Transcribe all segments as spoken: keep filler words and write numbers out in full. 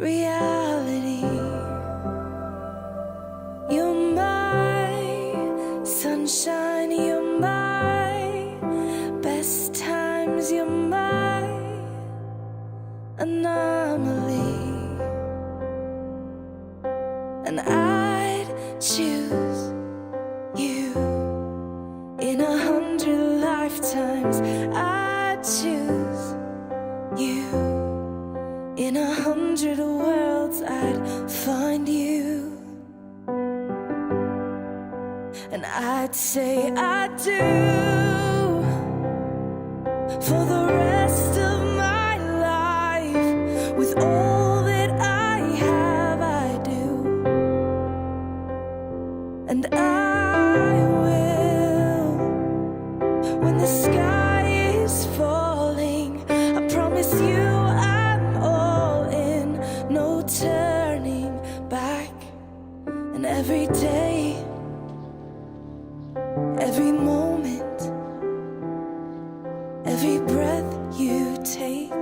reality. You're my sunshine, you're my best times, you're my anomaly. And I'd choose you in a hundred lifetimes. I'd choose you in a hundred worlds. I'd find you. And I'd say I do for the rest of my life. With all that I have, I do. And I will, when the sky is falling, I promise you I'm all in, no turning back. And every day, every moment, every breath you take,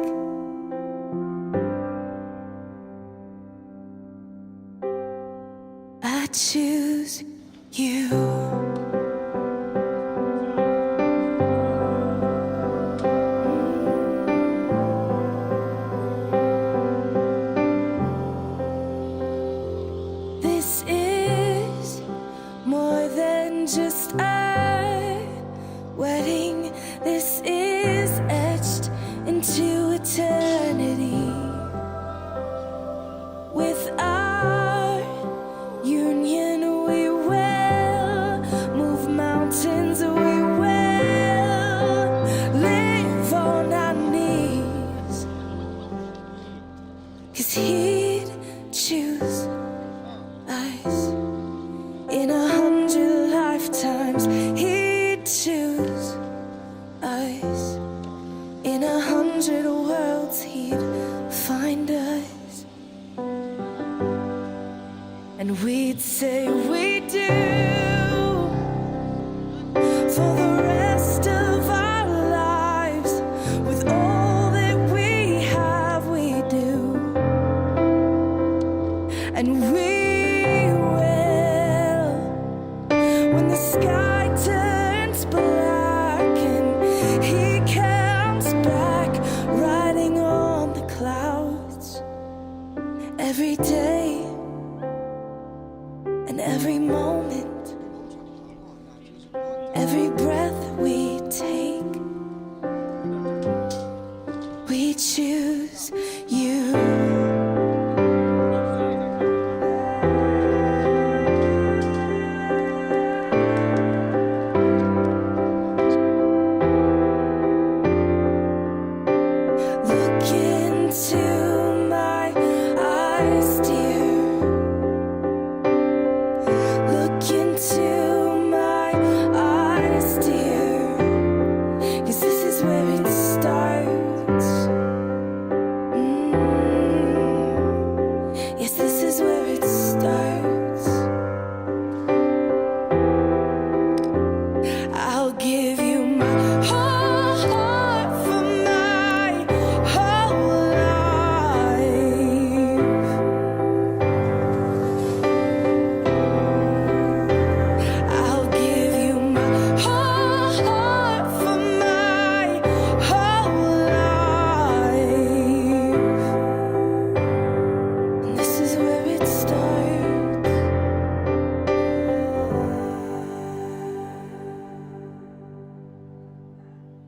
I choose you. This is more than just a wedding. This is etched into eternity. With our union, we will move mountains, we will live on our knees. 'Cause he'd choose us in a hundred lifetimes. He'd choose us in a hundred worlds. He'd find us. And we'd say we do for the rest of our lives. With all that we have, we do. And we will, when the sky turns black and he comes back riding on the clouds. Every day and every moment, every breath we take, we choose you. Look into my eyes, dear. Look into my eyes, dear. 'Cause this is where it starts. Mm. Yes, this is where it starts. I'll give you my whole heart for my whole life. I'll give you my whole heart for my whole life. And this is where it starts.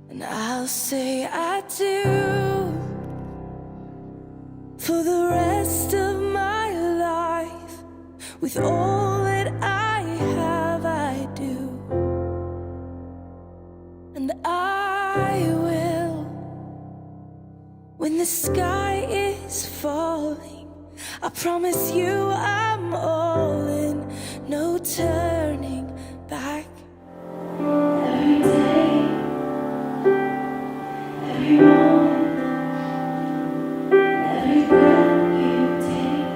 And I'll say I do for the rest of my life. With all that I have, I do. And I will, when the sky is falling, I promise you I'm all in, no turning back. Every day, every moment, every breath you take,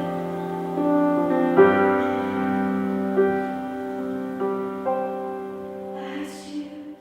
I choose.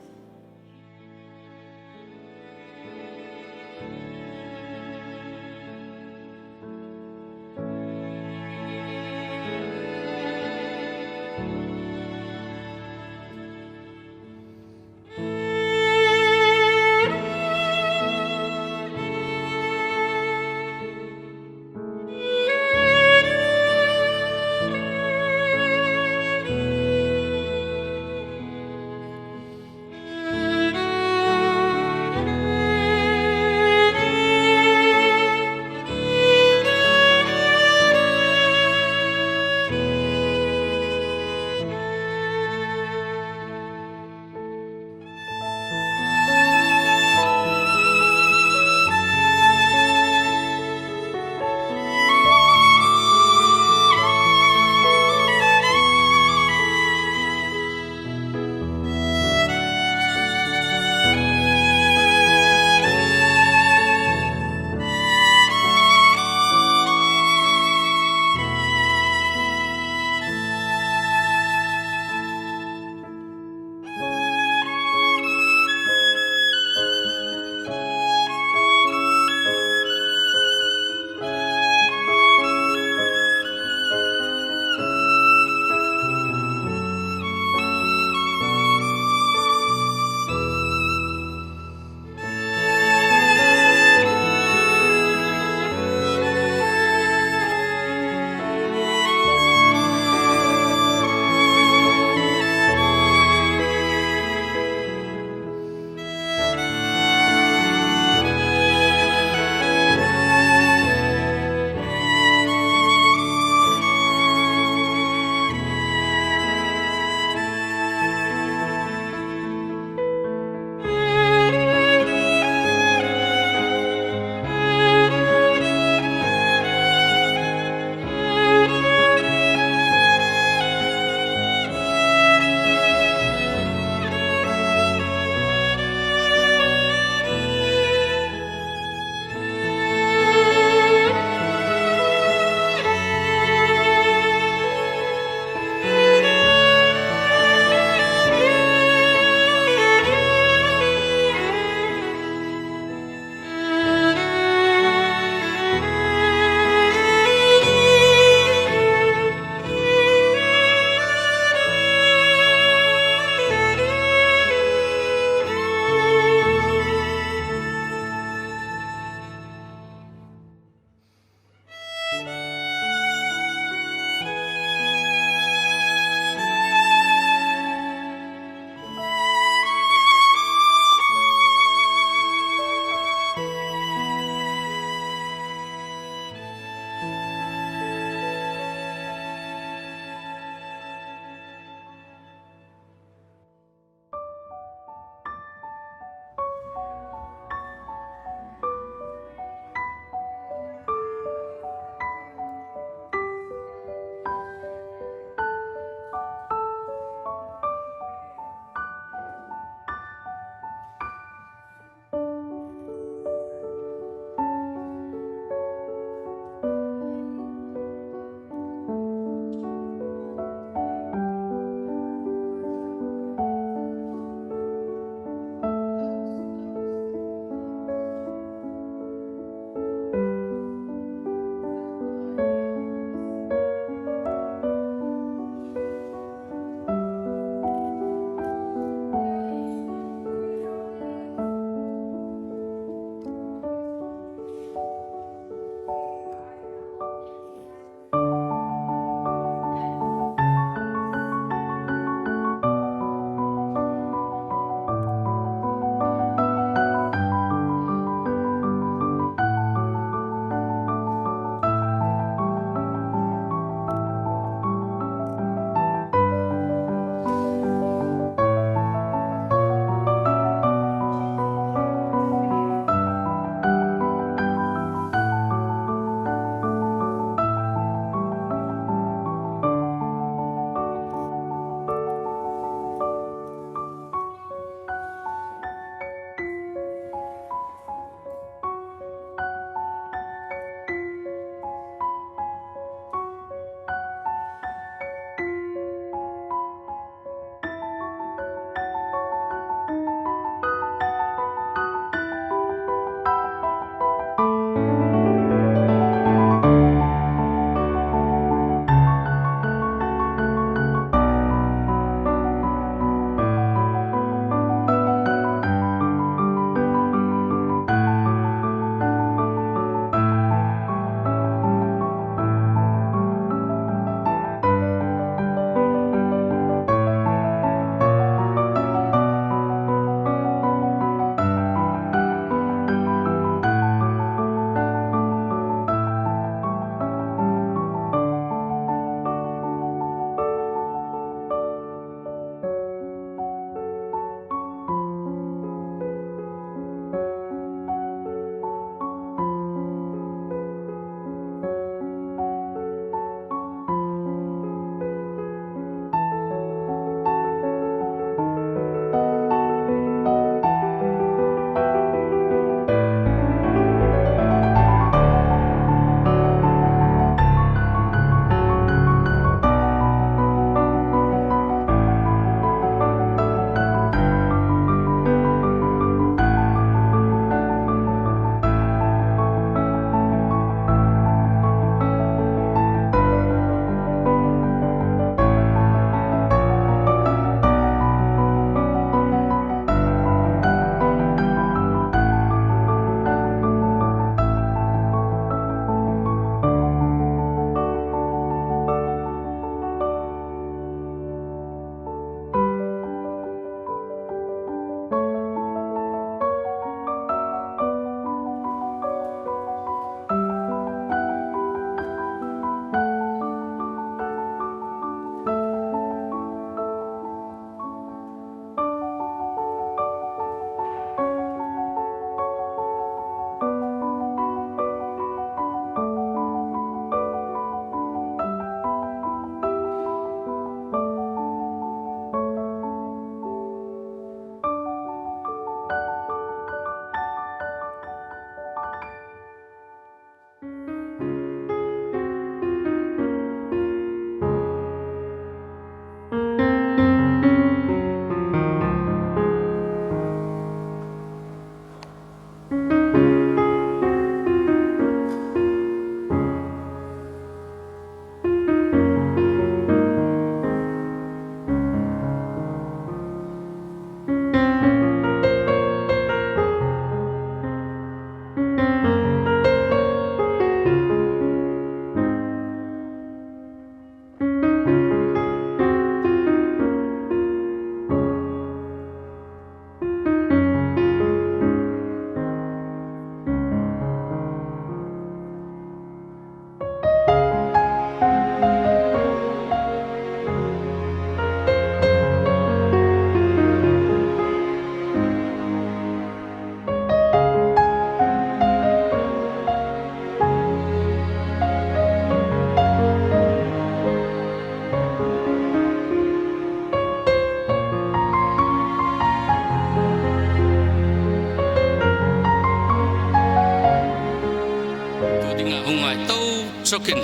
Sawkin,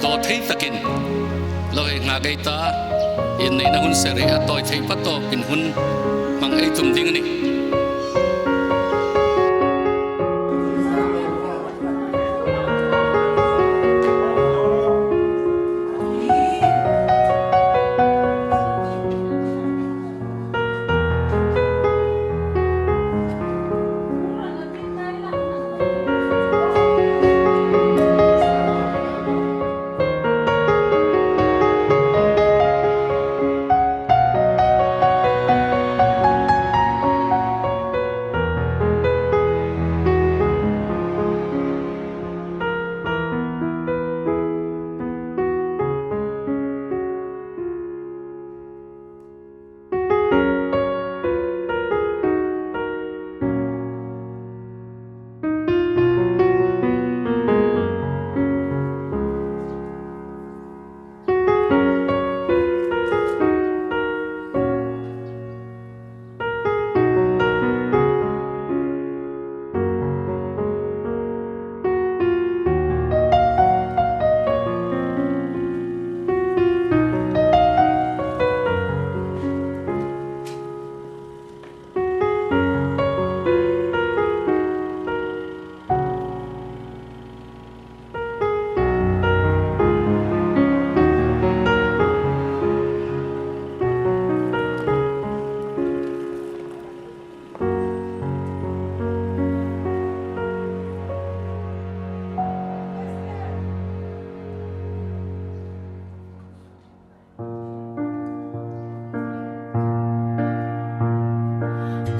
daw thei takin lo hei nghak ei ta, inneina hun serei a tawi thei pa tawpin hun hmang ei tum ding a nih.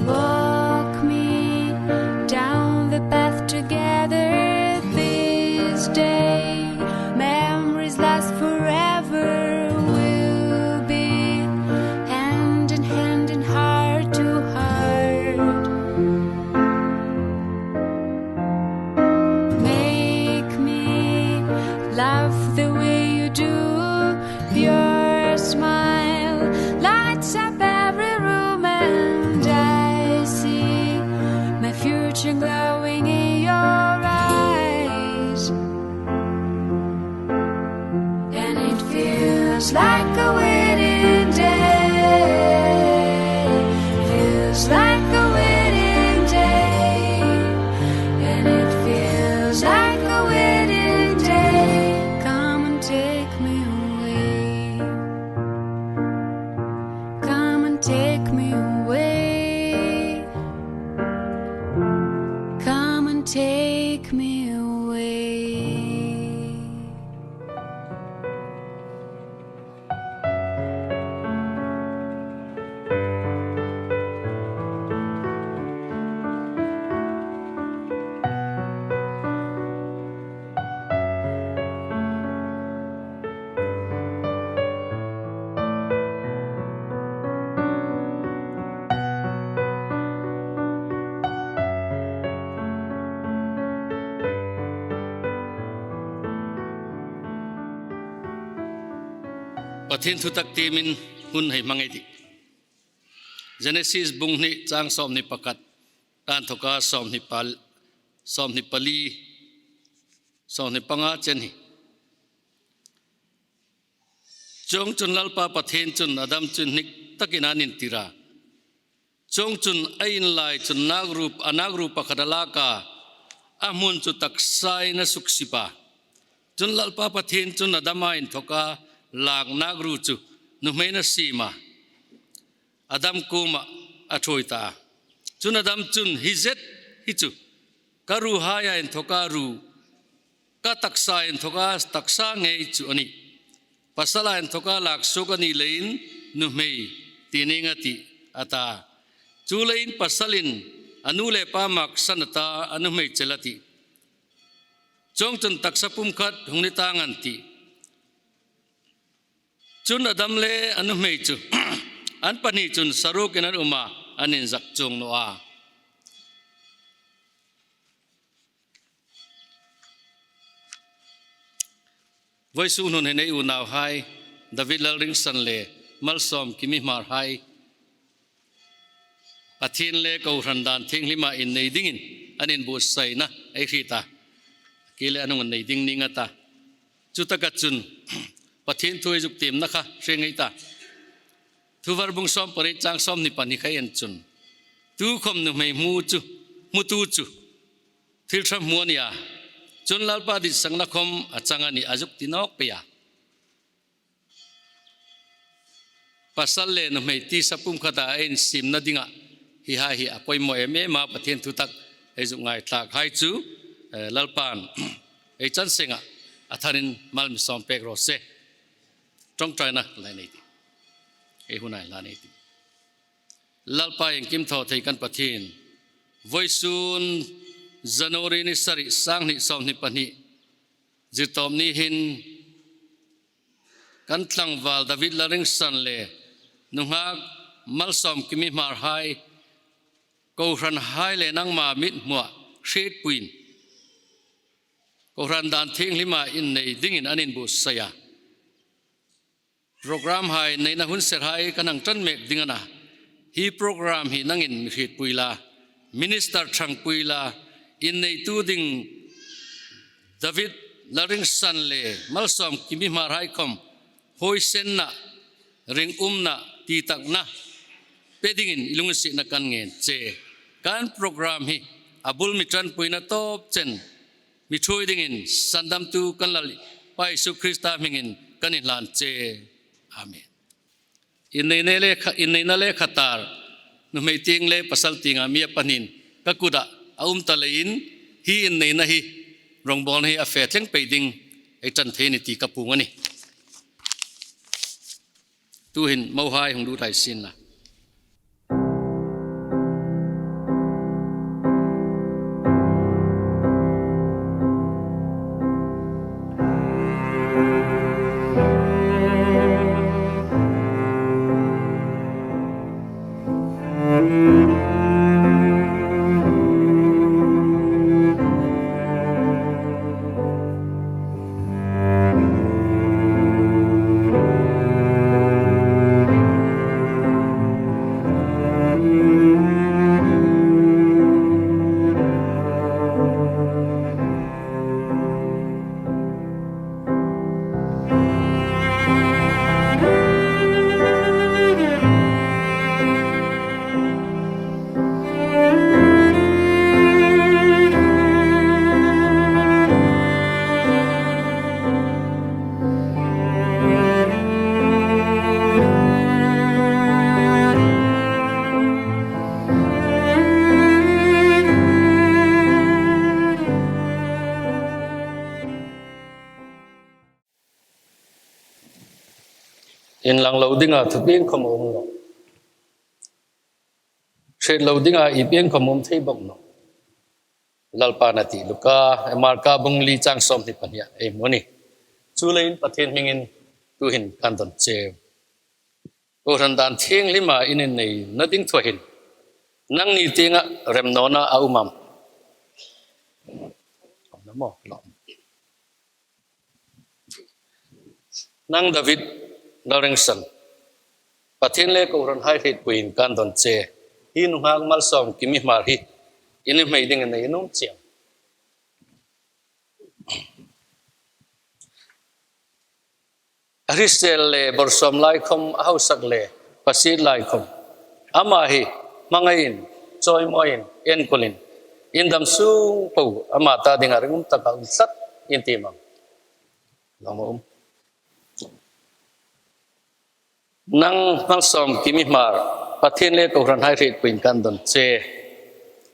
Walk me down the path together this day. Memories last forever, we'll be hand in hand and heart to heart. Make me laugh the way you do. Your smile lights up every room, and I see my future glowing in your eyes. And it feels like a wedding day. Feels like a wedding day. And it feels like a wedding day. Come and take me away. Come and take me away. Come and take me away. Pathien thu tak tiemin hun hei hmang ei tih. Genesis bung hni chang sawmhni pakhat, a inthoka sawmhni pal-, sawmhni pali, sawmhni panga chen hi. Chuongchun Lalpa Pathien chun Adam chu inhnik takin a'n intir a. Chuongchun a inlai chun nakru, a nakru pakhat a lak a, a hmun chu taksain a suksip a. Chun Lalpa Pathien chun Adama inthoka lak nakru chu nuhmeiin a siem a, Adam kuomah a ṭhuoi ta a. Chun Adam chun, "Hi zet hi chu ka ruhaia inthoka ru, ka taksa inthoka taksa ngei chu a nih. Pasala inthoka lak suok a ni leiin nuhmei ti ning a tih," a ta. Chuleiin pasalin a nu le pa maksan a ta, a nuhmei chel a tih. Chuongchun taksa pumkhat hung ni tang an tih. Chun Adam le a nuhmei chu an pahni chun saruokin an um a, an inzak chuong naw a. Vawisun hun hin ei unauhai, David Lalringsan le Malsawmkimi Hmarhai, Pathien le kohran dan thienghlima innei dingin an inbuotsaina ei hriet a. Hi le an hung nei ding ni nga ta. Chutaka chun Pathien thu ei zuk tiemna kha hre ngei ta. Thuvar bung sawm pariet chang sawmhni pahni kha en chun, tukhom nuhmei hmu chu, hmutu chu thil ṭha hmu a nih a, chun Lalpa ditsakna khom a chang a nih a zuk ti nawk pei a. Pasal le nuhmei tisa pum khata ei insiemna dinga hi hai hi a poimaw em em a, Pathien thutak ei zuk ngaithlak hai chu, eh, Lalpan ei chan senga a tharin mal mi sawm pek raw se. Ṭawngṭaina hla nei ti. Ei hun a hla nei ti. Lalpa iengkim thaw thei kan Pathien, vawisun January ni sari, sanghni sawmhni pahni, Zirtawpni hin kan tlangval David Lalringsan le nunghak Malsawmkimi Hmar hai, kohranhai le nangma mithmuah hrietpuiin kohran dan thienghlima innei dingin an inbuotsai a. Program hai neina hun serhai kan hang ṭan mek ding a na. Hi program hi nangin mi hrietpui la, minister ṭhangpui la, inneitu ding David Lalringsan le Malsawmkimi Hmar hai khom huoisenna, ringumna, titakna pe dingin i lunginsietna kan ngen che. Kan program hi a bul mi ṭanpuina tawp chen mi ṭhuoi dingin sandamtu kan Lal Pa Isu Krista hmingin kan inhlan che. Amen. Inneina lekha, inneina lekha tar nuhmei tieng le pasal tienga mi a pahnin ka kuta a um ta leiin hi inneina hi rongbawlna hi a fe thleng pei ding ei ṭan thei a nih ti ka puong a nih. Tuhin mohai hung lut hai sien la. Inlang lo dinga thupieng khom um nawh. Hriet lo dinga ieng pieng khom um thei bawk nawh. Lalpan a ti, Luka, Marka bung li chang sawmhni pahnia ei hmu a nih. Chuleiin Pathien hmingin tuhin kan don che. Kohran dan thienghlima in inneina ding thua hin nangni tienga remnawna a um am? Nang David Lalringsan, Pathien le kohranhai hrietpuiin kan don che. Hi nunghak Malsawmkimi Hmar hi i nuhmei dingin nei nuom chie am? A hrisel le bawrsawm lai khom, a hausak le pasiet lai khom, ama hi hmangaiin, chawimawiin, enkawl in, in dam sung po ama ta dinga ringum taka um tlat in ti am? Lawm a um. Nang Malsawmkimi Hmar, Pathien le kohranhai hrietpuiin kan don che.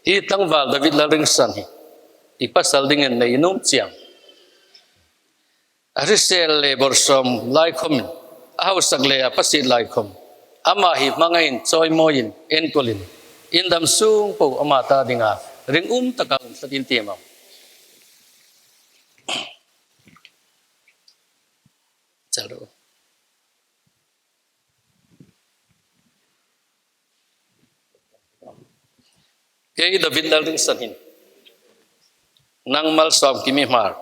Hi tlangval David Lalringsan hi i pasal dingin nei nuom chie am? A hrisel le bawrsawm lai khomin, a hausak le a pasiet lai khom, ama hi hmangaiin, chawimawiin, enkawlin, in dam sung po ama ta dinga ringum taka um tlat in ti am? Chalo. Kei David Lalringsan hin, nang Malsawmkimi Hmar,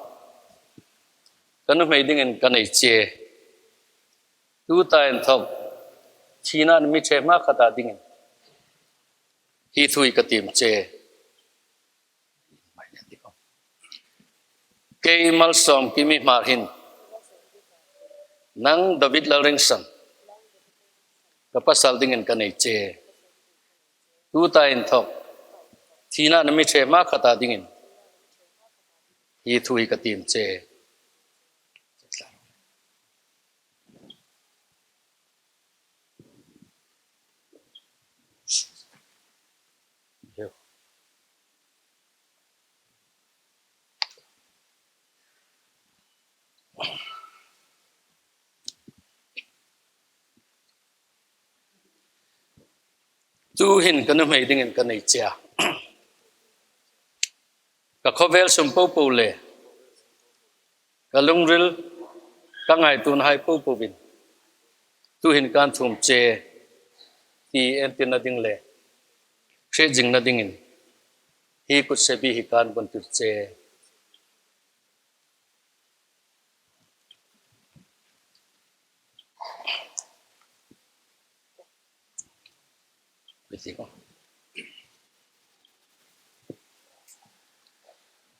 ka nuhmei dingin ka nei che. Tuta inthawk thina'n mi ṭhe hma khata dingin hi thu hi ka tiem che. Mai le ti ko. Kei Malsawmkimi Hmar hin, nang David Lalringsan, ka pasal dingin ka nei che. Tuta inthawk, thina'n a mi ṭhe hma khata dingin hi thu hi ka tiem che. Tuhin ka nuhmei dingin ka nei che a. Ka khawvel sum popo le ka lungril, ka ngaituonahai popoin tuhin kan thuom che, ti entirna ding le hriet zingna dingin hi kutsebi hi kan buntir che.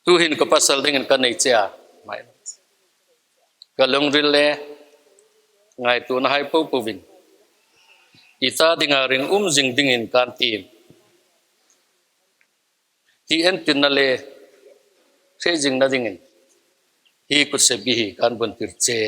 Tuhin ka pasal dingin ka nei che a. Ka lungril le ngaituonahai popoin i ta dinga ringum zing dingin kan tiem, ti entirna le hriet zingna dingin hi kutsebi hi kan buntir che.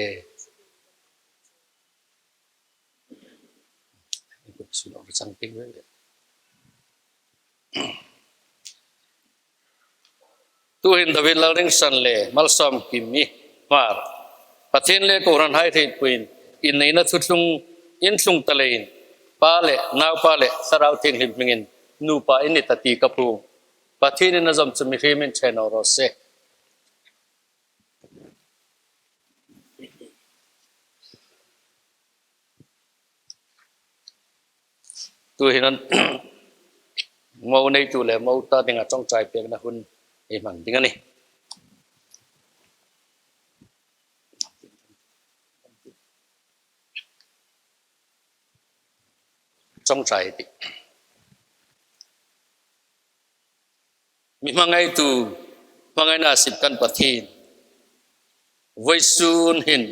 Tuhin David Lalringsan le Malsawmkimi Hmar, Pathien le kohranhai hrietpuiin inneina thuthlung in tlung ta leiin, Pa le Naupa le Thlarau Thienghlim hmingin nupa in ni ta ti ka puong. Pathienin a zawm chu mihriemin ṭhe naw raw se. Tuhin mo neitu le mo ta dinga ṭawngṭai pekna hun ei hmang ding a nih. Ṭawngṭai ei tih. Mi hmangaitu, hmangaina sip kan Pathien, vawisun hin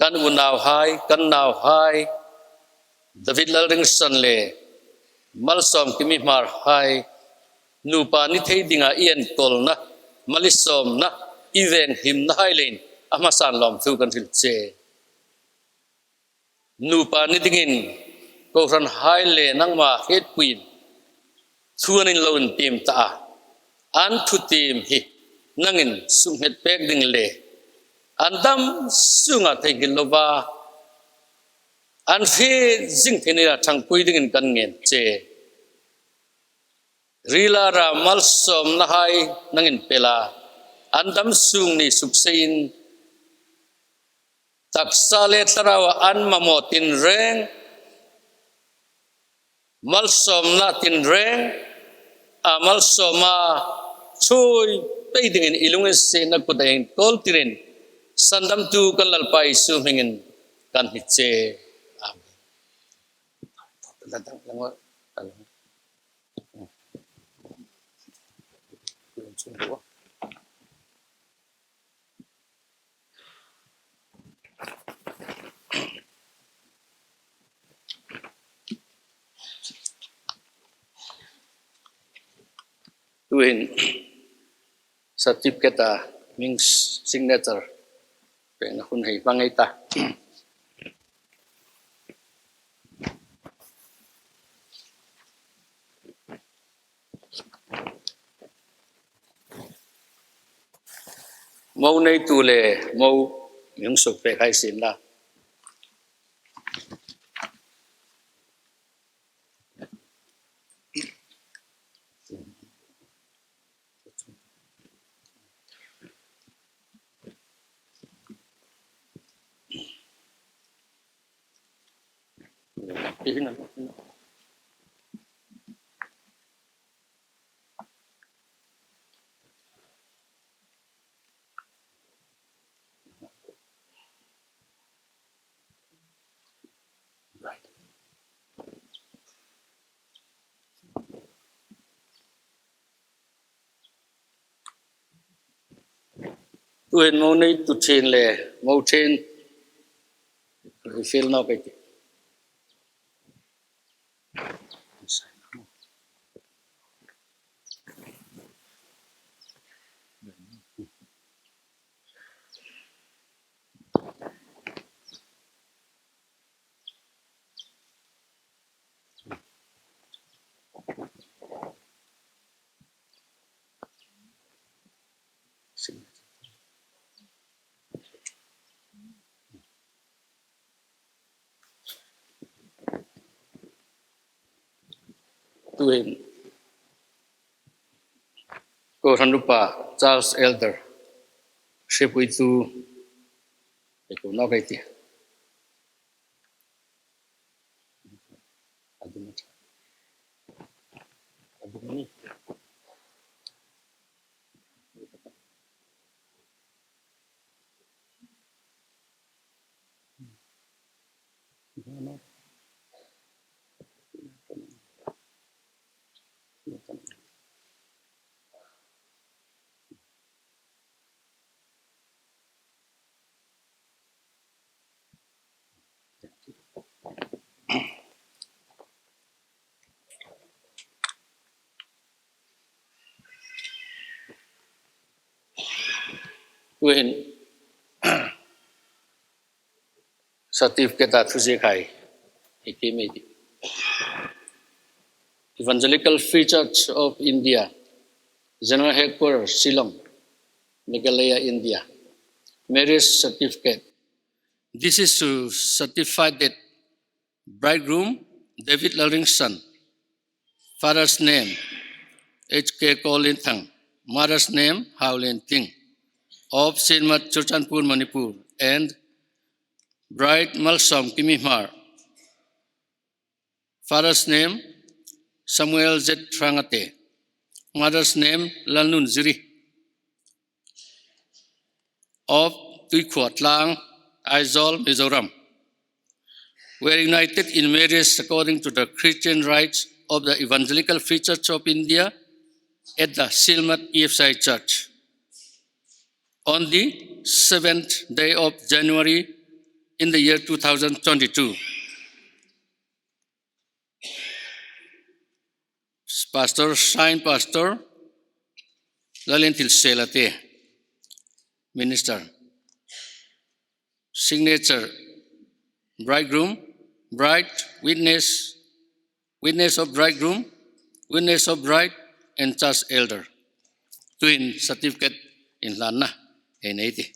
kan unauhai, kan nauhai, David Lalringsan le Malsawmkimi Hmarhai nupa ni thei dinga i enkawlna, malsawmna, i venghimnahai leiin a hmasan lawmthu kan hril che. Nupa ni dingin kohranhai le nangma hrietpuiin thu an lo intiem ta a, an thutiem hi nangin suknghet pek ding le an dam sunga theinghil lova an hriet zing thei nina ṭhangpui dingin kan ngen che. Rila ra malsawmnahai nangin pe la, an dam sung ni sukseiin taksa le thlarauin an mamaw tinreng, malsawmna tinreng a malsawma ṭhuoi pei dingin i lunginsietna kuta enkawltirin, sandamtu kan Lalpa Isu hmingin kan hni che. Amen. Tuhin certificate-a hming signature pekna hun hei hmang ei ta. Mo neitu le mo mi hung suk pek hai sien la. Tuhin mo neitu ṭhin le mo ṭhin, i fiel nawk ei tih. Tuhin kohran upa Charles Elder, hrepuitu, ei ko nawk ei tih. Tuhin certificate-a thuziek hai ei tiem ei tih. Evangelical Free Church of India, General Headquarters, Shillong, Meghalaya, India. Marriage certificate. This is to certify that bridegroom David Lalringsan, father's name H K Kolinthang, mother's name Haolinting, of Silmat, Churachandpur, Manipur, and bride Malsom Kimi Hmar, father's name Samuel Z Thrangate, mother's name Lalnunziri, of Tuikhuatlang, Aizawl, Mizoram, were united in marriage according to the Christian rites of the Evangelical Free Church of India at the Silmat E F C I Church on the seventh day of January in the year two thousand twenty-two. Pastor, signed Pastor Lalin Thil Selate, Minister. Signature, bridegroom, bride, witness, witness of bridegroom, witness of bride, and church elder. Tuhin certificate inhlanna ei nei ei tih.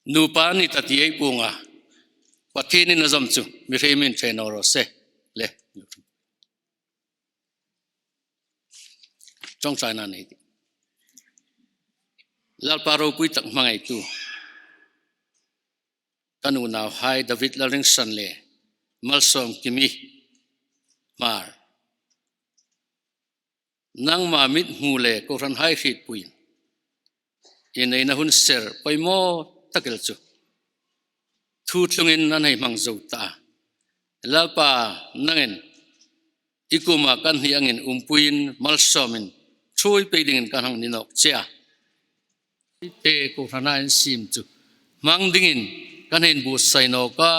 Nupa ni ta ti ei puong a, Pathienin a zawm chu mihriemin ṭhe naw raw se. Le. Ṭawngṭaina nei ei tih. Lalpa ropui tak hmangaitu, kan unauhai David Lalringsan le Malsom Kimi Hmar, nangma mithmu le kohranhai hrietpuiin i neina hun ser poimaw tak el chu thu thlungin an hei hmang zo ta a. Lalpa, nangin i kuoma kan hni angin umpuiin malsawmin ṭhuoi pei dingin kan hang ni nawk che a. Te kohranhai insiem chu hmang dingin kan hei inbuotsai nawk a.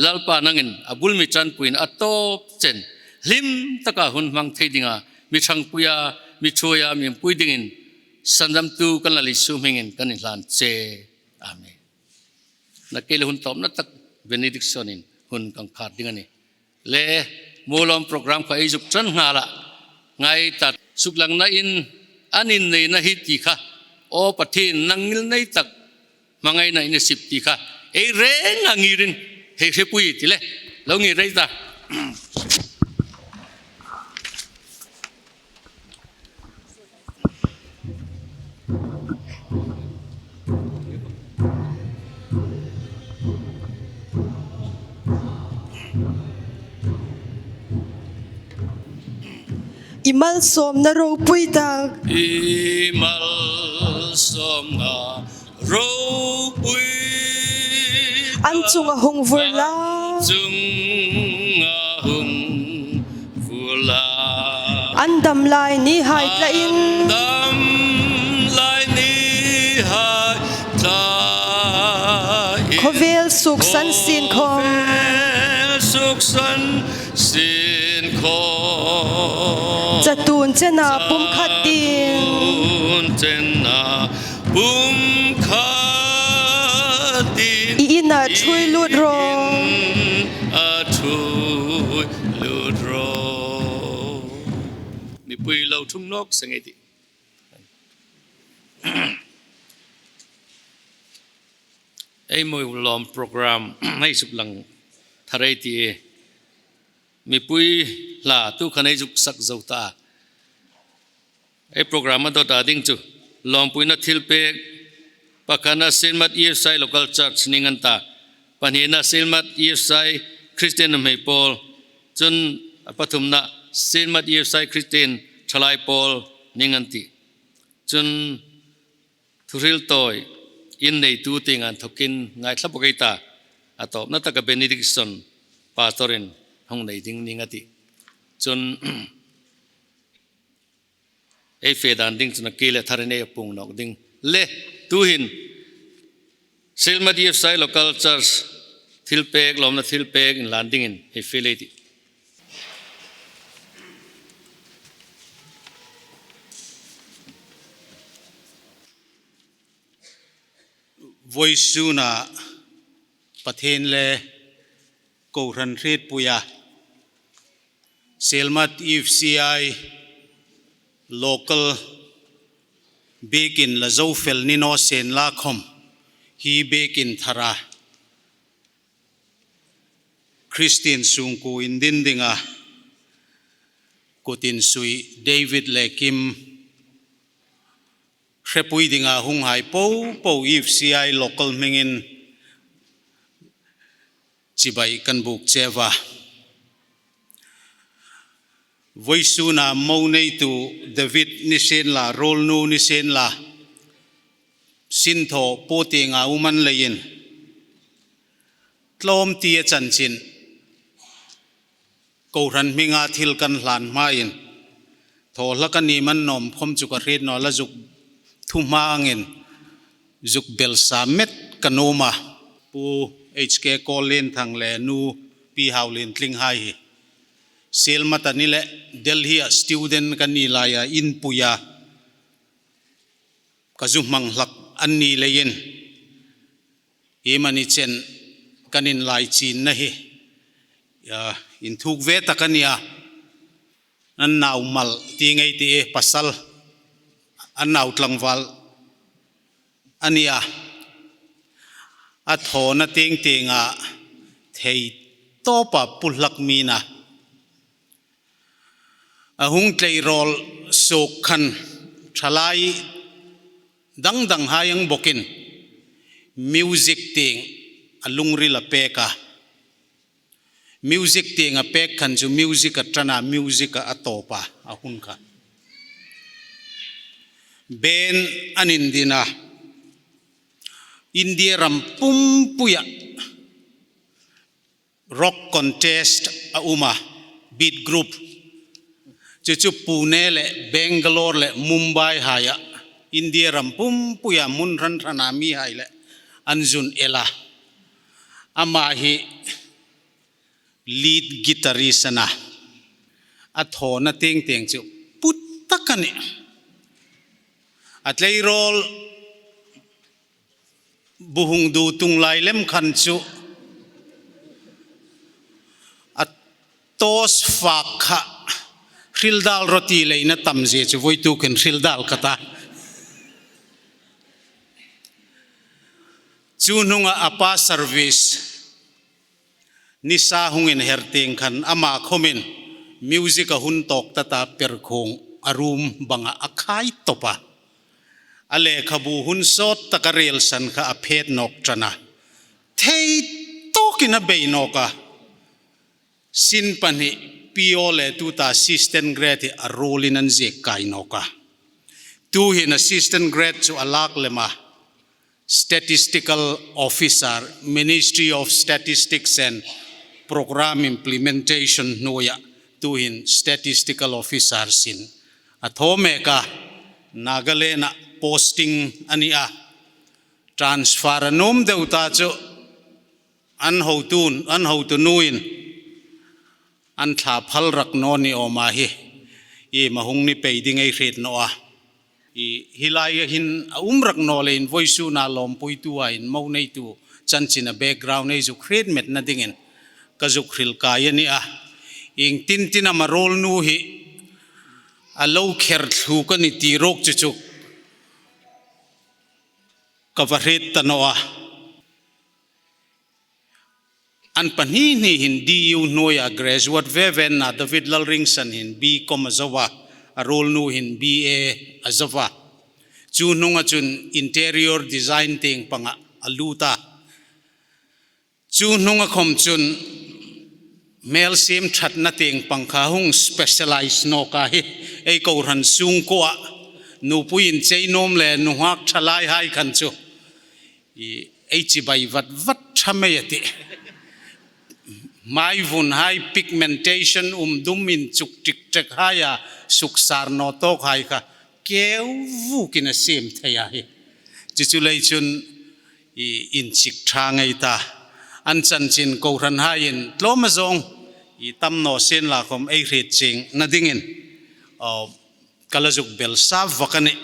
Lalpa, nangin a bul mi ṭanpuiin a tawp chen hlim taka hun hmang thei dinga mi ṭhangpuia, mi ṭhuoia mi umpui dingin sandamtu kan Lal Isu hmingin kan inhlan che. Amen. Nakie le hun tawpna tak benediction-in hun kan khar ding a nih. Le, muolawm program kha ei zuk ṭan nghal a, ngai ta, suklangnain an inneina hi ti kha, aw Pathien, nang ngilnei tak hmangainain i sip ti kha ei reng a ngirin hei hrepui ti le, lo ngir ei ta. Malsawmna ropui ta. I malsawmna ropui ta. An chunga hung vur la. An chunga hung vur la. An dam lai ni hai tlain. An dam lai ni hai tlain. Khawvel suksan sin khawm. Khawvel suksan sin khawm. Chatuon chena pumkhat ding. Chatuon chena pumkhat ding. I ina ṭhuoi lut rawh. I ina ṭhuoi lut rawh. Mipui lo ṭhung nawk seng ei tih. Ei mui lawm program ei suk lang thar ei tih. Mipui hla tu khan ei zuk sak zo ta. Ei program a dawt a ding chu lawmpuina thilpek, pakhatna Silmat E F C I Local Church ning an ta, pahnina Silmat E F C I Christian nuhmei pawl, chun a pathumna Silmat E F C I Christian thalai pawl ning an tih. Chun thuhril tawi in neitu tienga inthokin ngaithlak bawk ei ta, a tawpna taka benediction pastor-in hung nei ding ning a tih. Chun ei fe dan ding chun a ki le tharin ei puong nawk ding. Le, tuhin Silmat E F C I Local Church thilpek, lawmna thilpek inlan dingin hei fe lei tih. Vawisuna Pathien le kohran hrietpuia Silmat E F C I local biekin la zo fel ni naw sien la khawm, hi biekin thara Christian sungkuo indin dinga kut insui David le Kim hrepui dinga hung hai po po E F C I local hmingin chibai kan buk cheu a. Vawisuna mo neitu David ni sien la, ruolnu ni sien la, sinthaw po tienga um an leiin, tlawmte chanchin kohran hminga thil kan hlan hmain, thaw hlak a ni man nawm khawm chu ka hriet naw la, zuk thuhma angin zuk belsa met ka nuom a. Pu H K Kawllienthang le nu Pi Haulientling hai hi Silmat a ni le Delhi-a student ka ni laia inpuia ka zu hmang hlak an ni leiin, hi mani chen kan inlai chinna hi, a, inthuk ve tak a nia. An nau mal ti ngei ti e, pasal, an nau tlangval a nia. A thawna tieng tienga thei tawpa pu hlak mi na. A hung tleirawl suok khan thalai dang dang hai ang bawkin music tieng a lungril a pek a. Music tieng a pek khan chu music a ṭan a, music a, a tawp a, a hun kha. Band an indin a. India ram pumpuia rock contest a um a, beat group. Chu chu Pune le Bangalore le Mumbai haia, India ram pumpuia hmun hran hrana mi hai le an zun el a. Ama hi lead guitarist a na. A thawna tieng tieng chu pu tak a nih. A tleirawl bu hung du tung lai lem khan chu a toast fak kha hril dal rawh ti leina tam zie chu voituk hin hril dal ka ta. Chu hnunga a pa service nisa hung inher tieng khan ama khawmin music a hun tawk ta ta, perkhuong a room banga a khai tawp a. A lekhabu hun sawt taka rel san kha a phet nawk ṭan a. Thei tawkin a bei nawk a. Sin pahni P O le tuta assistant grade hi a ruolin an ziek kai nawk a. Tuhin assistant grade chu a lak lem a. Statistical Officer, Ministry of Statistics and Program Implementation hnuoia tuhin Statistical Officer sin a thaw mek a, Nagaland-a posting a ni a. Transfer a nuom deu ta chu an hotu, an hotu nuin an thla phal rak naw ni awm a hi. Iem a hung ni pei ding ei hriet naw a. I, hi laia hin a um rak naw leiin vawisuna lawmpuitua inmo neitu chanchin a background ei zuk hriet metna dingin ka zuk hril kai a ni a. Iengtin tin am a ruol nu hi a lo kher thluk a ni ti ruok chu chu ka va hriet ta naw a. An pahni hni hin D U hnuoia graduate ve ve an na, David Lalringsan hin B Com a zo a, a ruol nu hin B A a zo a. Chu hnunga chun interior design tieng panga a lut a. Chu hnunga khom chun hmel siem ṭhatna tieng pang kha hung specialize nawk a hi. Ei kohran sungkuoa nupuiin chei nuom le nunghak ṭhalaihai khan chu i, ei chibai vat vat ṭha mei a tih. Hmai vunhai pigmentation um dum inchuk tik tek haia suksar naw tawkhai kha keu vukin a siem thei a hi. Chu chu lei chun i, inchik ṭha ngei ta. An chanchin kohranhaiin tlawma zawng i tam naw sien la khom ei hriet chiengna dingin, aw, ka la zuk bel sap vak a nih.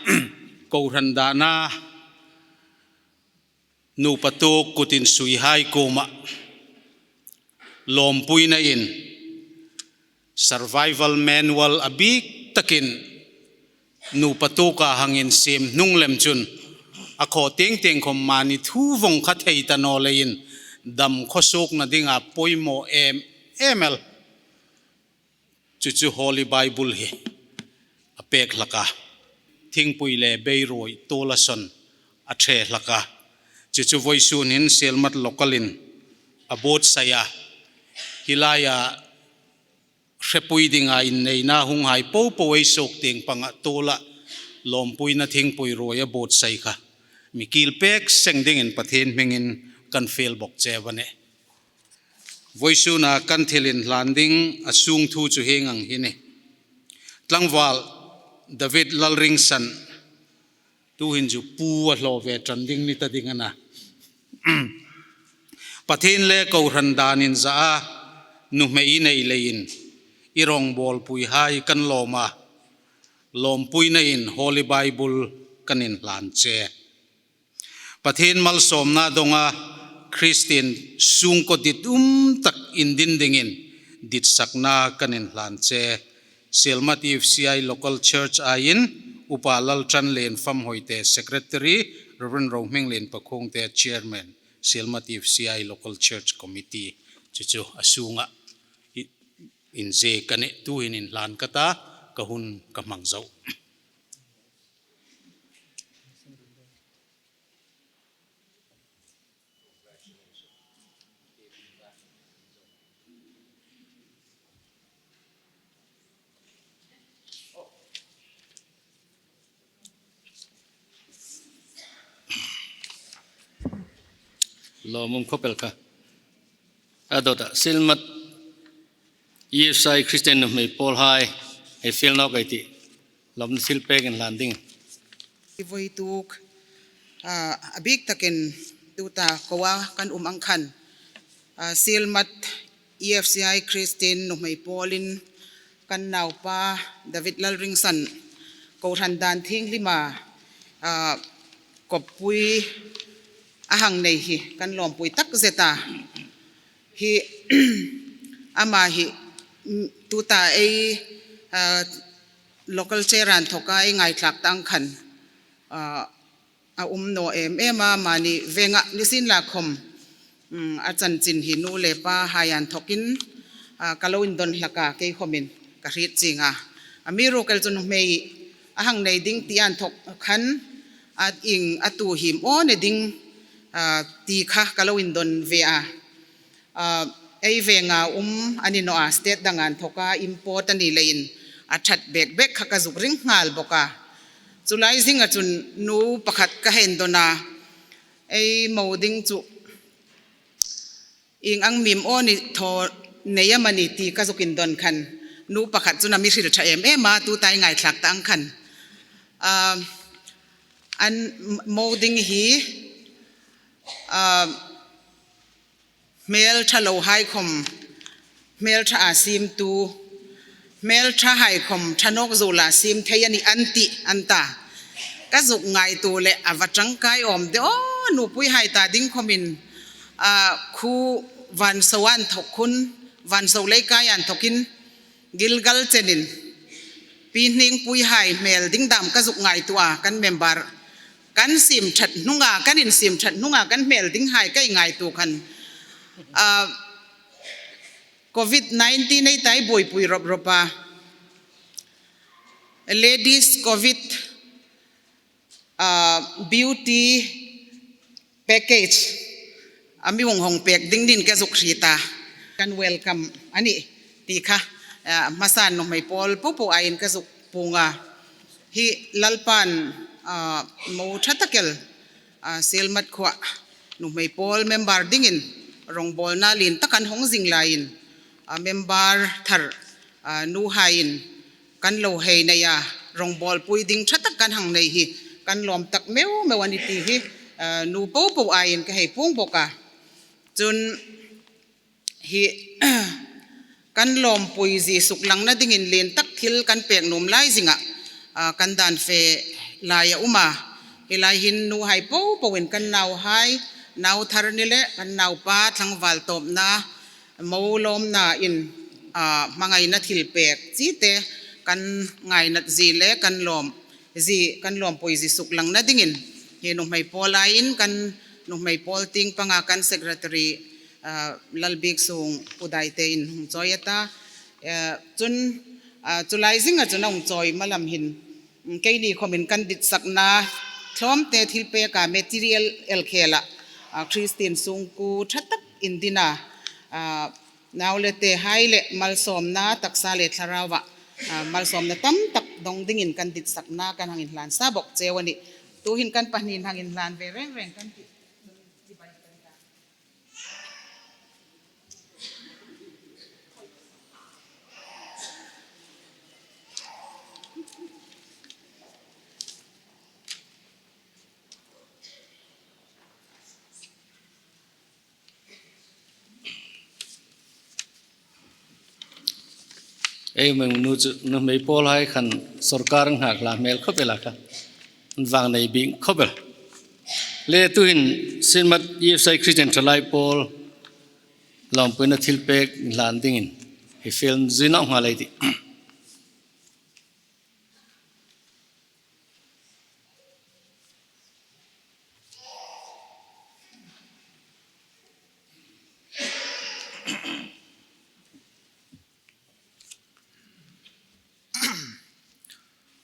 Kohran dana nupa tuok kut insuihai kuoma lawmpuina in survival manual a bik takin nupa tuoka hang insiem hnung lem chun a khaw tieng tieng khom mani thu vawng kha thei ta naw leiin dam khawsukna dinga poimaw em em el. Chu chu Holy Bible hi a pek hlak a. Thingpui le beiruoi tuola sawn a ṭhe hlak a. Chu chu vawisun hin Sielmat local-in a buotsai a. Hi laia hrepui dinga inneina hunghai popo ei suok tieng panga tuola lawmpuina thingpui ruoi a buotsai kha mi kil pek seng dingin Pathien hmingin kan fiel bok cheu a nih. Vawisuna kan thil inhlan ding a sung thu chu hieng ang hi a nih. Tlangval David Lalringsan, tuhin chu pu a hlaw ve ṭan ding ni ta ding a na. Pathien le kohran dan inzaa nuhmei i nei leiin i rawngbawlpuihai kan lawm a, lawmpuina in Holy Bible kan inhlan che. Pathien malsawmna dawnga Kristien sungkuo ditum tak indin dingin ditsakna kan inhlan che. Sielmat E F C I local church aiin Upa Laltanlien Famhoite secretary, Reverend Rohminglien Pakhungte chairman, Sielmat E F C I local church committee. Chu chu a sunga i, inziek a nih, tuhin inhlan ka ta, ka hun ka hmang zo. Lawmum khawp el kha. A dawta, Sielmat E F C I Kristien nuhmei pawlhai, hei fiel nawk ei tih. Lawmna thil pek inhlan ding. I voi tuk, ah, a bik takin tuta koa kan um ang khan, ah, Sielmat E F C I Kristien nuhmei pawlin kan naupa David Lalringsan kohran dan thienghlima, ah, koppui a hang nei hi kan lawmpui tak zet a. Hi, ama hi, mm, tuta ei, ah, local chair-a inthoka ei ngaithlak tah ang khan, ah, a um naw em em a, mani venga nisienlakhom, mm, a chanchin hi nu le pahaia inthokin, ah, ka lo indon hlak a, kei khomin ka hriet chieng a. Amiruokchu nuhmei a hang nei ding tia inthok khan, a ieng a tu him aw ni ding, ah, ti kha ka lo indon ve a. Ah, Ei venga um a ni naw a, state danga inthawka import a ni leiin a ṭhat bek bek kha ka zuk ring nghal bawk a. Chu lai zinga chun nu pakhat ka hei indon a, ei mo ding chu ieng ang mim aw ni thaw nei am a ni ti ka zuk indon khan, nu pakhat chun a mi hril ṭha em em a, tuta ei ngaithlak ta ang khan. Ah, an mo ding hi, ah, hmel ṭha lohai khawm hmel ṭha a siemtu, hmel ṭhahai khawm ṭha nawk zuola siem thei a nih an tih an ta. Ka zuk ngaituo le a va ṭangkai awm de aw, nupuihai ta ding khawmin, a, khu Vanso a inthawk khun, Vanso leikai a inthawkin Gilgal chenin Pi Hningpuihai hmel ding dam ka zuk ngaituo a, kan member kan siem ṭhat hnunga, kan insiem ṭhat hnunga kan hmel dinghai ka ngaituo khan, a, Covid nineteen ei ta ei buoipui rawp rawp a, ladies Covid, ah, beauty package a mi hung hawng pek ding niin ka zuk hriet a. Kan welcome a nih ti kha, ah, hmasan nuhmei pawl popo aiin ka zuk puong a. Hi Lalpan, ah, mo ṭha tak el, ah, Sielmat khuoa nuhmei pawl member dingin rawngbawlna lien tak an hawng zing laiin, ah, member thar, ah, nuhaiin kan lo hei nei a, rawngbawlpui ding ṭha tak kan hang nei hi kan lawm tak meu meu a nih ti hi, ah, nu popo aiin ka hei puong bawk a. Chun hi kan lawmpuizie suklangna dingin lien tak thil kan pek nuom lai zinga, ah, kan dan fe lai a um a. Hi lai hin nuhai popoin kan nauhai, nau thar ni le kan naupa tlangval tawpna, mo lawmnain, ah, hmangaina thil pek chite kan ngainat zie le kan lawm zie, kan lawmpuizie suklangna dingin hi nuhmei pawl aiin kan nuhmei pawl tieng panga kan secretary, ah, Lalbiksung Pu Daite in hung chawi a ta. Eh, chun, ah, chu lai zinga chun a hung chawi malam hin, mm, keini khawmin kan ditsakna tlawmte thilpeka material el khela, ah, Christian sungkuo ṭha tak indina, ah, nau le tehai le malsawmna taksa le thlaraua, ah, malsawmna tam tak dong dingin kan ditsakna kan hang inhlan sa bawk cheu a nih. Tuhin kan pahniin hang inhlan ve reng reng kan tih. Ei, meng nu chu, nuhmei pawlhai khan sorkar nghak hla hmel khawp el a kha. An vang nei bik khawp el. Le tuhin Sielmat E F C I Christian Ṭhalai Pawl lawmpuina thilpek hlan dingin hi film zui naw nghal ei tih.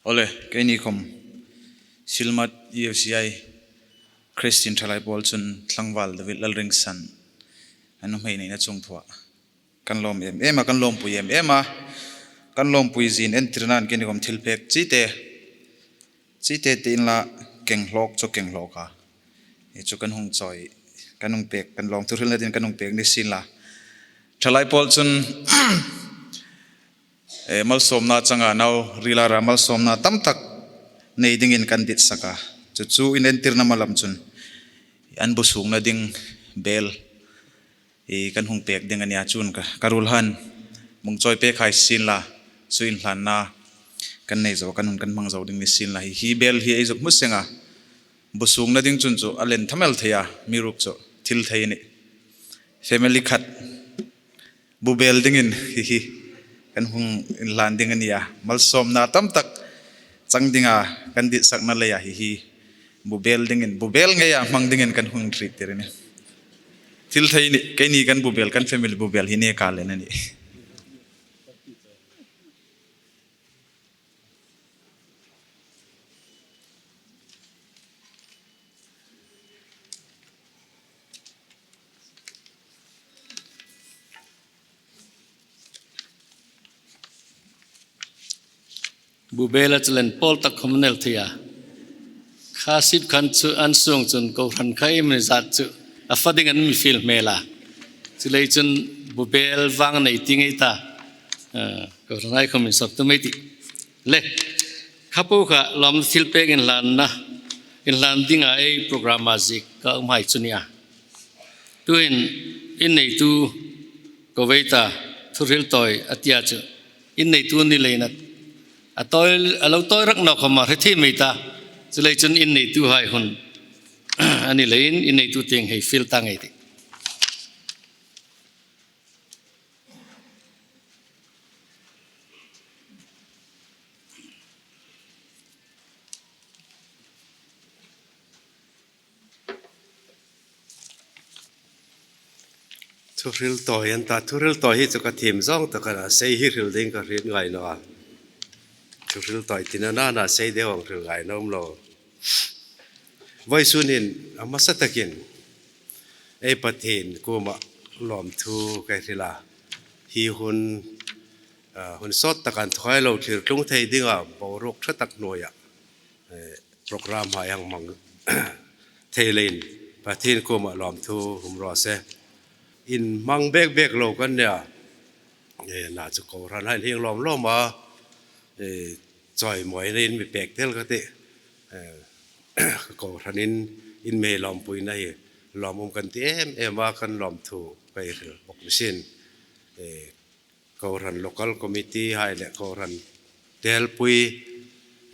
Awle, keini khawm Sielmat E F C I Christian Ṭhalai Pawl chun tlangval David Lalringsan a nuhmei neina chungthua kan lawm em em a, kan lawmpui em em a, kan lawmpuizie entirnan keini khawm thilpek chite, chite ti inla, keng hlawk chu keng hlawk a. Hi chu kan hung chawi, kan hung pek, kan lawmthu hrilna dingin kan hung pek ni sien la. Ṭhalai Pawl chun, eh, malsawmna changa nau rila ra malsawmna tam tak nei dingin kan ditsak a. Chu chu in entirna malam chun an bu sungna ding bel hi kan hung pek ding a nia, chun ka, ka ruolhaiin hung chawi pek hai sien la, chu inhlanna kan nei zo, kan hun kan hmang zo ding ni sien la, hi, hi bel hi ei zuk hmu seng a, bu sungna ding chun chu a len tha el thei a, amiruokchu thil thei a nih. Family khat bu bel dingin hi hi kan hung inhlan ding a nia, malsawmna tam tak chang dinga kan ditsakna leia hi hi bu bel dingin, bu bel ngeia hmang dingin kan hung hriettir a nih. Thil thei a nih, keini kan bu bel, kan family bu bel hi neka len a nih. Bubela chu len pawl tak khawm an el thei a. Kha sip khan chu an sung chun kohran kha ei mi zat chu a fa ding an mi fiel hmel a. Chuleiin chun bubel vang nei ti ngei ta. Ah, kohran hai khawm insak tum ei tih. Le, kha po kha lawm thil pek inhlanna, inhlan dinga ei program a ziek ka um hai chu a nih a. Tuhin in neitu ko vei ta, thuhril tawi a tia chu. In neitu ni leiin a tawi, a lo tawi rak naw khawma hre thiem ei ta. Chuleiin chun in neituhai hun a ni leiin in neitu tieng hei fiel ta ngei ei tih. Thuhril tawi an ta, thuhril tawi hi chu ka thiem zawng tak a na, sei hi hril ding ka hriet ngai naw a. Thuhril tawi tina na na sei deu ang hril ngai naw um lo. Vawisun hin a hmasa takin ei Pathien kuoma lawmthu ka hril a. Hi hun, ah, hun sawt tak an thuoi lo thlir tlung thei dinga boruok ṭha tak hnuoia, eh, program hai hang hmang thei leiin Pathien kuoma lawmthu um raw se. In hmang bek bek lo kan nia. Eh, na chu kohran hai hieng lawm lawm a, eh, chawimawina in mi pek tel ka tih. Eh, kohranin in mi lawmpuina hi lawm um kan ti em em a, kan lawmthu ka hril bawk ni sien. Eh, kohran local committee hai le kohran telpui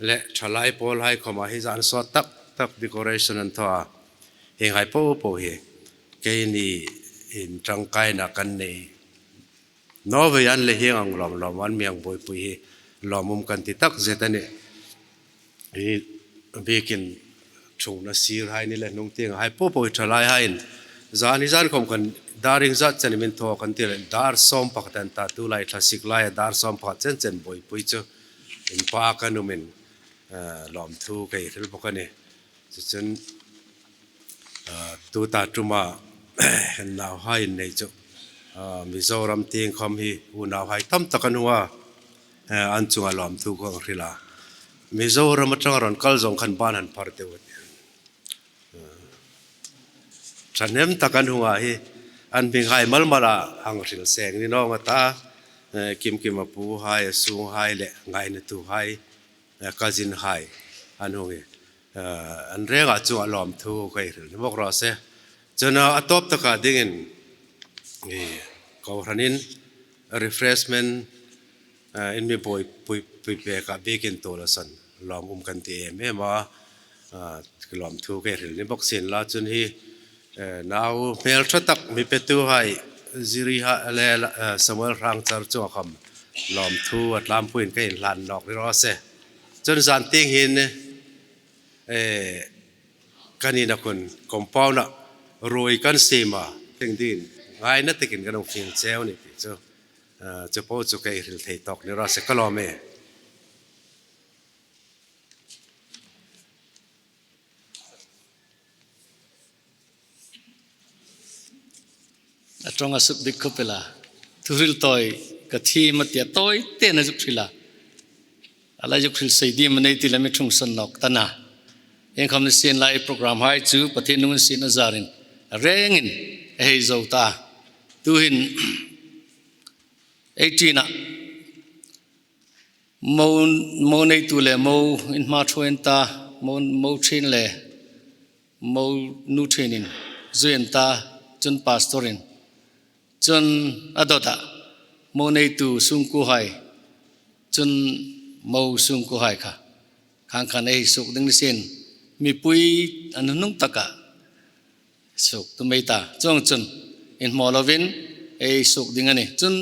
le ṭhalai pawl hai khawma hi zan sawt tak tak decoration an thaw a. Hieng hai po po hi keini in ṭangkaina kan nei naw vei an le hieng ang lawm lawm an mi hang buoipui hi lawm um kan ti takzet a nih. Hi biekin ṭhungna sir hai ni le hnung tieng hai po po hi ṭhalai haiin zani zan khawm kan dar ieng zat chen min thaw kan ti le dar sawm pakhat an ta, tulai thlasik laia dar sawm pakhat chen chen buoipui chu inpak an umin, eh, lawmthu ka hril bawk a nih. Chuchun, ah, tuta ṭuma, nauhai in nei chu, ah, Mizoram tieng khawm hi unauhai tam tak an hung a, eh, an chunga lawmthu ka hang hril a. Mizoram aṭanga rawn kal zawng khan ban han phar deu a tih. Ah, ṭhahnem tak an hung a hi, an hminghai mal mal a hang hril seng ni naw ning a ta, eh, Kimkim a puhai, a sunghai le ngainatuhai, eh, cousin hai an hung hi, eh, an renga chunga lawmthu ka hril ni bawk raw se. Chun, eh, a tawp taka dingin, eh, kohranin refreshment, eh, in mi buoipui, pui pek a biekin tuolsan lawm um kan ti em em a, eh, lawmthu ka hril ni bawk sien la chun hi, eh, nau hmel ṭha tak mi petuhai, Zirihai le, eh, Samuel Hrangchar chunga khawm lawmthu a tlampuiin ka inhlan nawk ni raw se. Chun zan tieng hin, eh, kan ina khun compound-a ruoi kan siem a, teng din ngaina takin kan hung fiel cheu ni ti chu, eh, chu po chu ka hril thei tawk ni raw se ka lawm e. A ṭawng a suk dik khawp el a. Thuhril tawi ka thiem a tia tawi tein a zuk hril a. A la zuk hril sei ding a nei ti la mi ṭhungsan nawk ta a. Iengkhawm ni sien la, ei program hai chu Pathien lunginsietna zarin a rengin a hei zo ta. Tuhin ei ṭina mo, mo neitu le mo in hma ṭhuoi an ta, mo, mo ṭhin le mo nu ṭhinin zui an ta, chun pastor-in, chun a dawta mo neitu sungkuohai, chun mo sungkuohai kha khang khan ei suok ding ni sien, mipui an hnung taka suok tum ei ta. Chuong chun inhmaw lovin ei suok ding a nih. Chun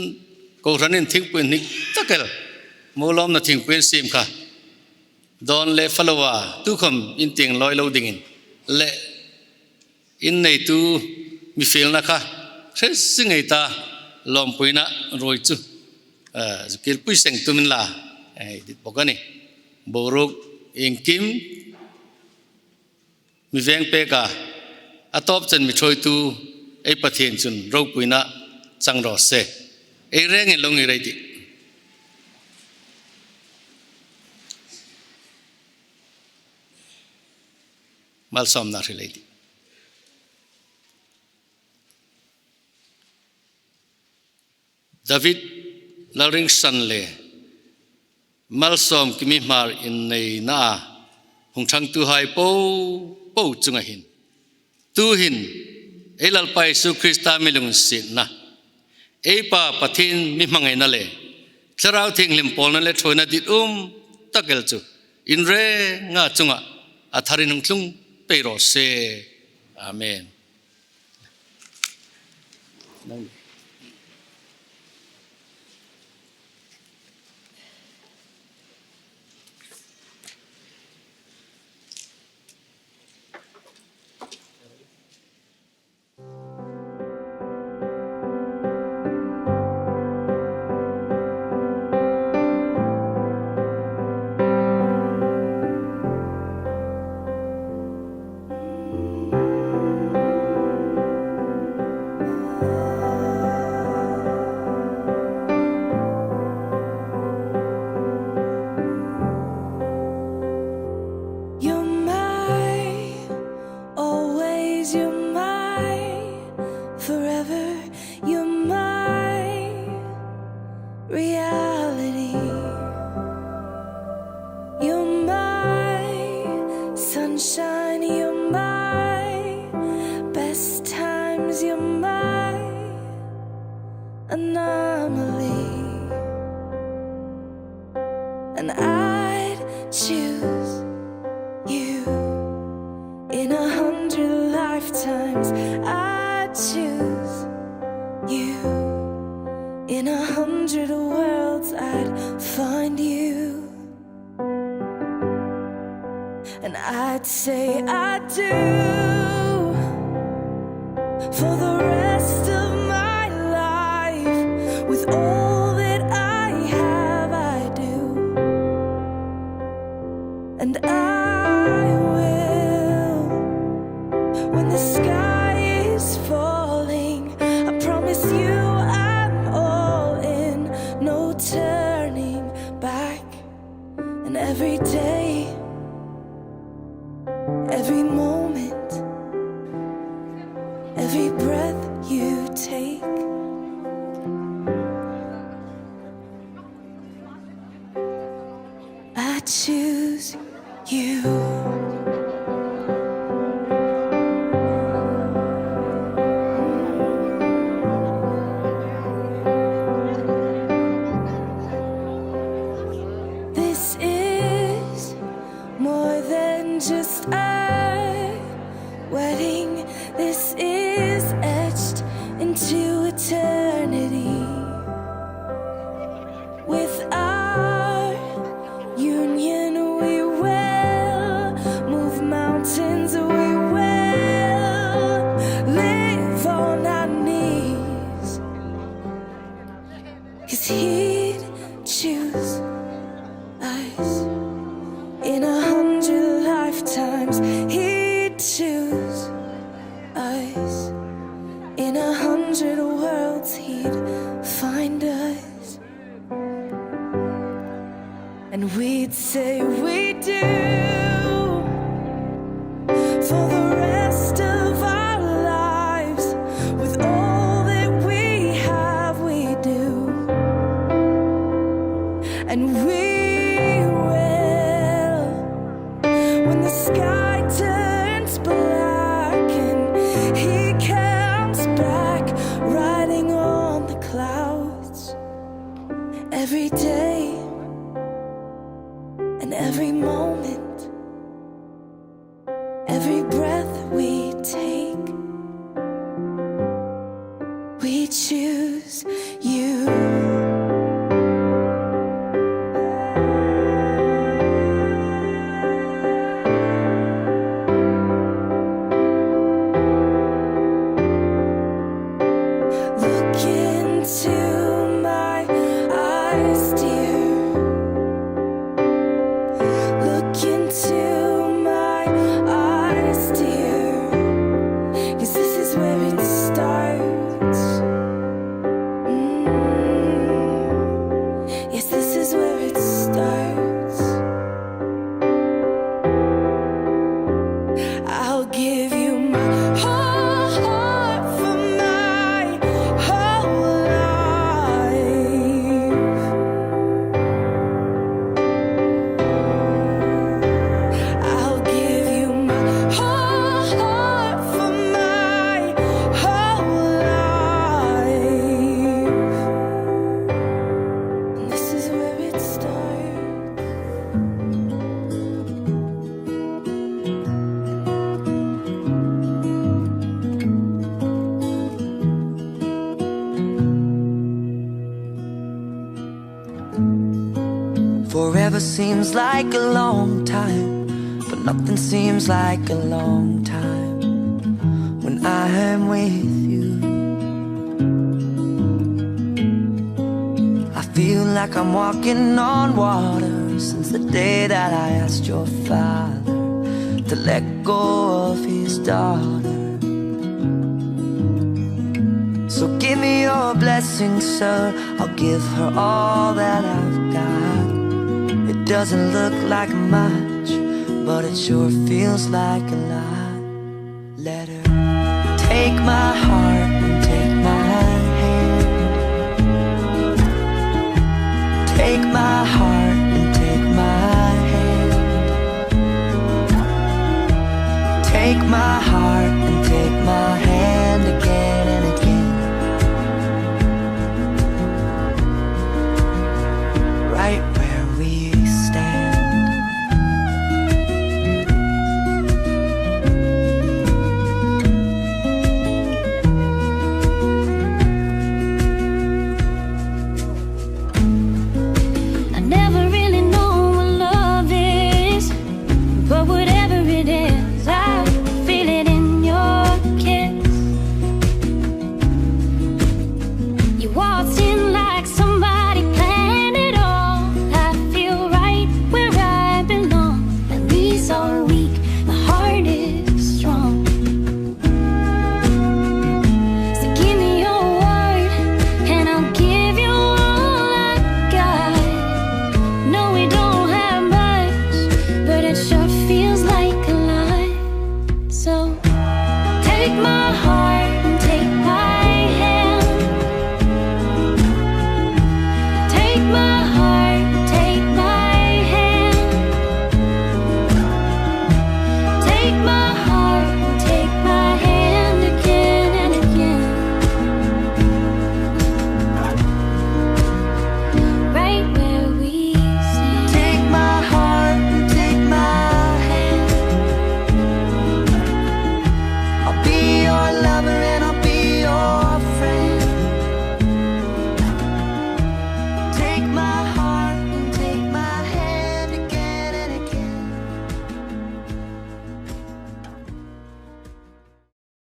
kohranin thingpui hnik tak el, mo lawmna thingpui an siem kha dawn le fa loa tukhawm in tieng lawi lo dingin le in neitu mi fielna kha hre zing ei ta, lawmpuina ruoi chu, eh, zuk kil pui seng tumin la, eh, dit bawk a nih. Boruok iengkim mi veng pek a, a tawp chen mi ṭhuoitu ei Pathien chun ropuina chang raw se. Ei rengin lo ngir ei tih. Malsawmna hril ei tih. David Lalringsan le Malsawm Kimi Hmar inneina a hung ṭhangtuhai po po chunga hin, tuhin ei Lalpa Isu Krista mi lunginsietna, ei Pa Pathien mi hmangaina le Thlarau Thienghlim pawlna le ṭhuoina ditum tak el chu in renga chunga a tharin hung tlung pei raw se. Amen. You're my, always you're my, forever you're my reality. You're my sunshine, you're my best times, you're my anomaly. And I'd choose you in a hundred lifetimes. I'd choose you in a hundred worlds. I'd find you. And I'd say I do for the rest of my life. With all that I have, I do. And I will, when the sky is falling, I promise you I'm all in, no turning back. And every day, every moment, every breath you take, I choose you. This is more than just a wedding. This is etched into eternity. With our union, we will move mountains, we will live on our knees. 'Cause he'd choose us in a hundred lifetimes. He'd choose us in a hundred worlds. He'd find us. And we'd say we do for the rest of our lives. With all that we have, we do. And we will, when the sky turns black and he comes back riding on the clouds. Every day, and every moment, every breath we take, we choose you. Look into my eyes, dear. Look into my eyes, dear. 'Cause this is where it starts. Mm. Forever seems like a long time, but nothing seems like a long time when I'm with you. I feel like I'm walking on water since the day that I asked your father to let go of his daughter. So give me your blessing, sir. I'll give her all that I've got. It doesn't look like much, but it sure feels like a lot. Let her take my